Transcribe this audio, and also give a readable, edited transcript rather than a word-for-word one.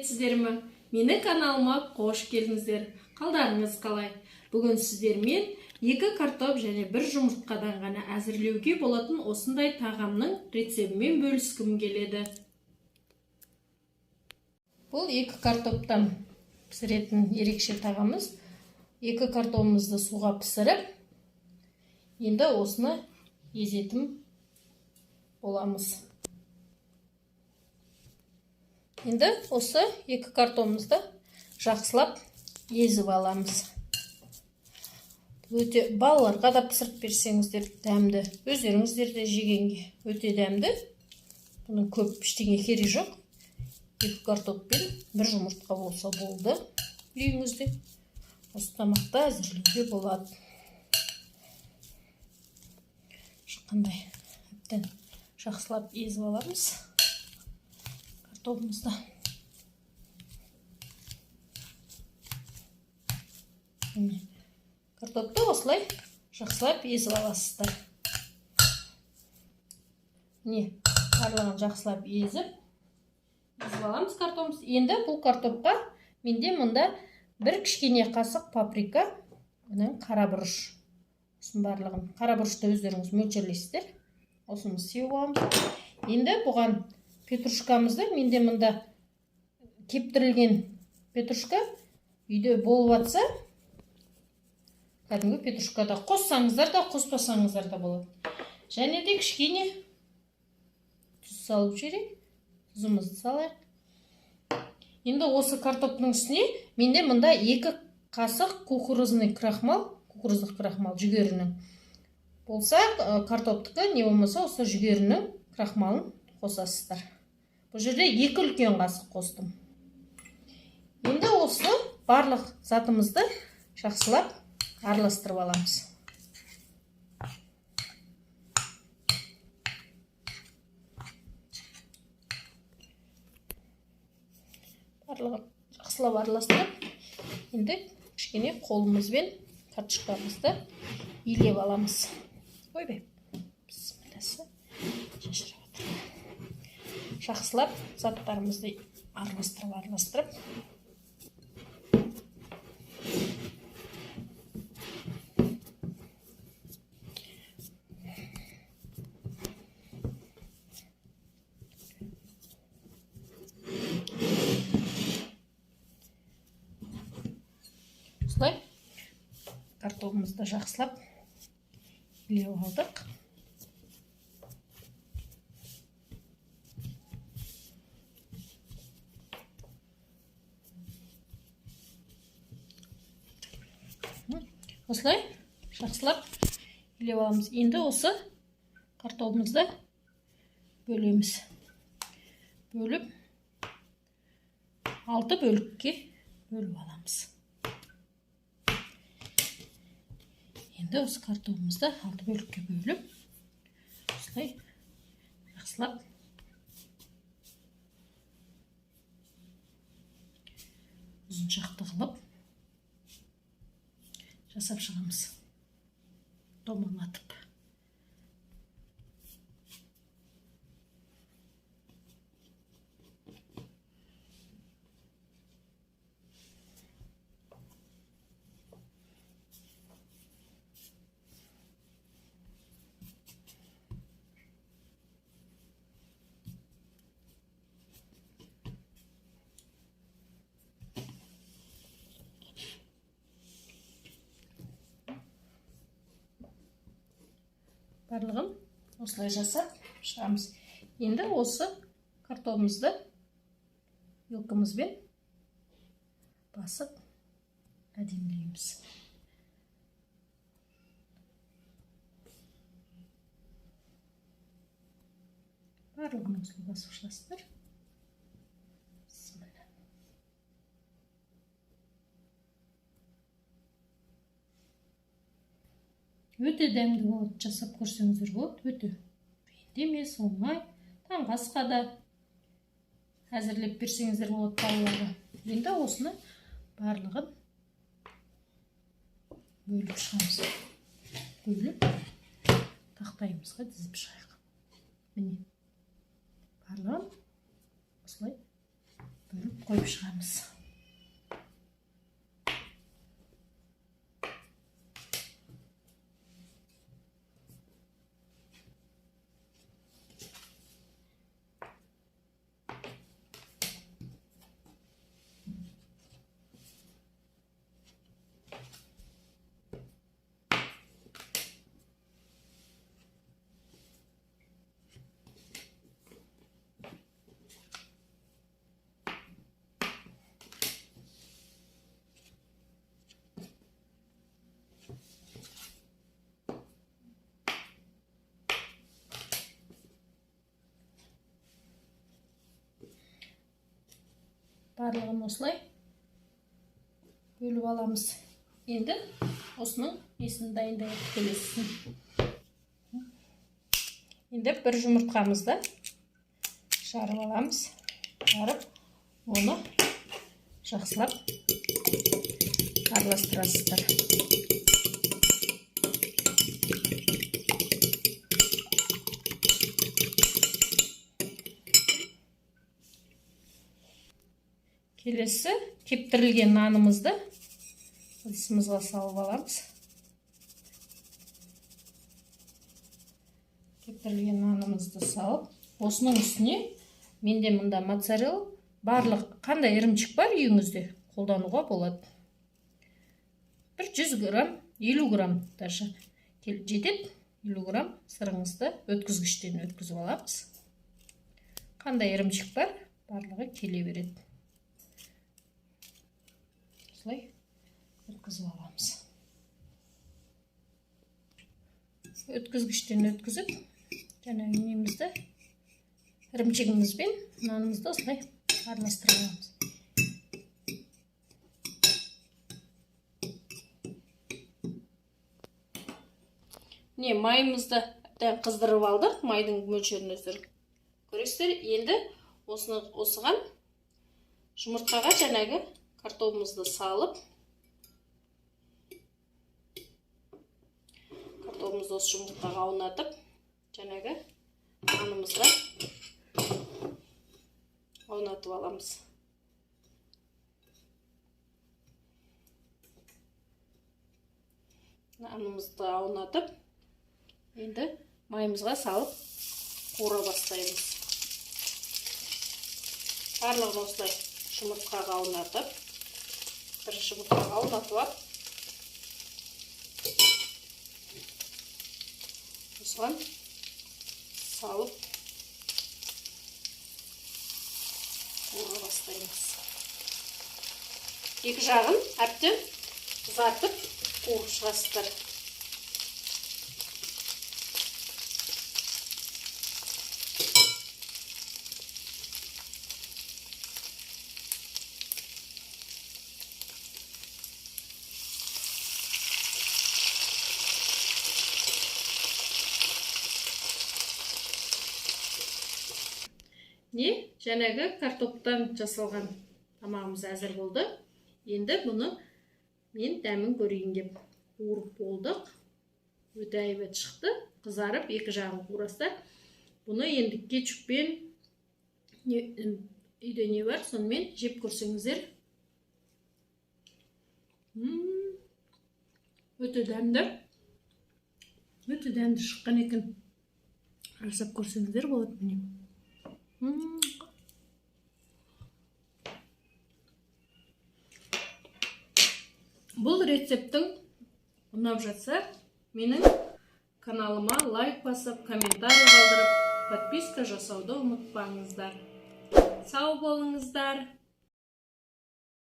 Сәлеметсіздер ме? Менің каналыма қош келдіңіздер. Қалдарыңыз қалай? Бүгін сіздермен 2 картоп және 1 жұмыртқадан ғана әзірлеуге болатын осындай тағамның рецебімен бөліскім келеді. Бұл 2 картоптан пісіретін ерекше тағамыз. 2 картопымызды суға пісіріп, енді осыны езетін боламыз. Енді осы 2 картонымызды жақсылап езіп аламыз. Өте балаларға да пісіріп берсеңіздер дәмді, өздеріңіздер де жегенге өте дәмді. Бұның көп ештеңе керегі жоқ. 2 картоп пен 1 жұмыртқа болса болды үйіңізде. Осы тамақты әзірлеуге болады. Шыққандай әбден жақсылап езіп аламыз картопымызды. Картопты осылай жақсылап езіп аласыздар. Міне, барлығын жақсылап езіп аламыз картопымызды. Енді бұл картопқа менде мұнда 1 кішкене қасық паприка, одан қара бұрыш. Осының барлығын, қара бұрышты өздеріңіз мөлшерлейсіздер. Осыны сеуіп аламыз. Енді бұған петрушкамызды, менде мұнда кептірілген петрушка үйде болып атса, кәдімгі петрушка да қоссаңыздар да, қоспасаңыздар да болады. Және де кішкене тұз салып жіберейік. Тұзымызды салайық. Енді осы картоптың үстіне менде мұнда 2 қасық кукурузный крахмал, кукуруздық крахмал жүгерінің болса, картоптікі, не болмаса осы жүгерінің крахмалын қосасыздар. Бұл жерде 2 үлкен қасық қостым. Енді осы барлық затымызды жақсылап араластырып аламыз. Барлығын жақсылап араластырып, енді кішкене қолымызбен картошкамызды илеп аламыз. Ойбай, бісмілласы, шашырап жатыр. Жақсылап заттарымызды араластырып, осылай картопымызды жақсылап илеп алдық. Осылай жақсылап илеп аламыз. Енді осы картопымызды бөлеміз. Бөліп 6 бөлікке бөліп аламыз. Енді осы картопымызды 6 бөлікке бөліп, осылай жақсылап ұзыншақты қылып жасап шығамыз. Домалатып. Барлығын осылай жасап шығамыз. Енді осы картопымызды вилкамызбен басып әдемілейміз. Барлығын осылай басып шығасыздар. Өте дәмді болады, жасап көрсеңіздер болады. Өте қиын емес, оңай. Таңғы асқа да әзірлеп берсеңіздер болады балаларға. Енді осыны барлығын бөліп шығамыз. Бөліп тақтайымызға тізіп шығайық. Міне, барлығын осылай Қойып шығамыз. Барлығын осылай бөліп аламыз. Енді осының несін дайындайық келесісін. Енді бір жұмыртқамызды жарып аламыз. Жарып, оны жақсылап араластырасыздар. Келесі кептірілген нанымызды ыдысымызға салып аламыз. Кептірілген нанымызды салып, осының үстіне менде мында моцарелла, барлық қандай ірімшік бар үйіңізде қолдануға болады. Бір 100 грамм, 50 грамм даже жетеді. 50 грамм сырыңызды өткізгіштен өткізіп аламыз. Қандай ірімшік бар, барлығы келе береді. Осылай өткізіп аламыз. Өткізгіштен өткізіп, жаңағы немізді, ірімшігімізбен нанымызды осылай араластырып аламыз. Міне, майымызды әбден қыздырып алдық. Майдың мөлшерін өздері көресіздер. Енді осыған жұмыртқаға жаңағы картопымызды салып, картопымызды осы жұмыртқаға аунатып, жаңағы нанымызға аунатып аламыз. Нанымызды аунатып, енді майымызға салып қуыра бастаймыз. Барлығын осылай жұмыртқаға аунатып, бірінші жұмыртқаға аунатып алып, осыған салып қуыра бастаймыз. Екі жағын әбден қызартып қуырып шығасыздар. Не, жаңағы картоптан жасалған тамағымыз әзір болды. Енді бұны мен дәмін көрейін деп қуырып болдық. Өте әйбат шықты. Қызарып екі жағын қуырасыздар. Бұны енді кетчуппен, үйде не бар, сонымен жеп көрсеңіздер. Өте дәмді. Өте дәмді шыққан екен. Жасап көрсеңіздер болады міне. Бұл рецептің ұнап жатса, менің каналыма лайк басып, комментарий қалдырып, подписка жасауды ұмытпаңыздар. Сау болыңыздар.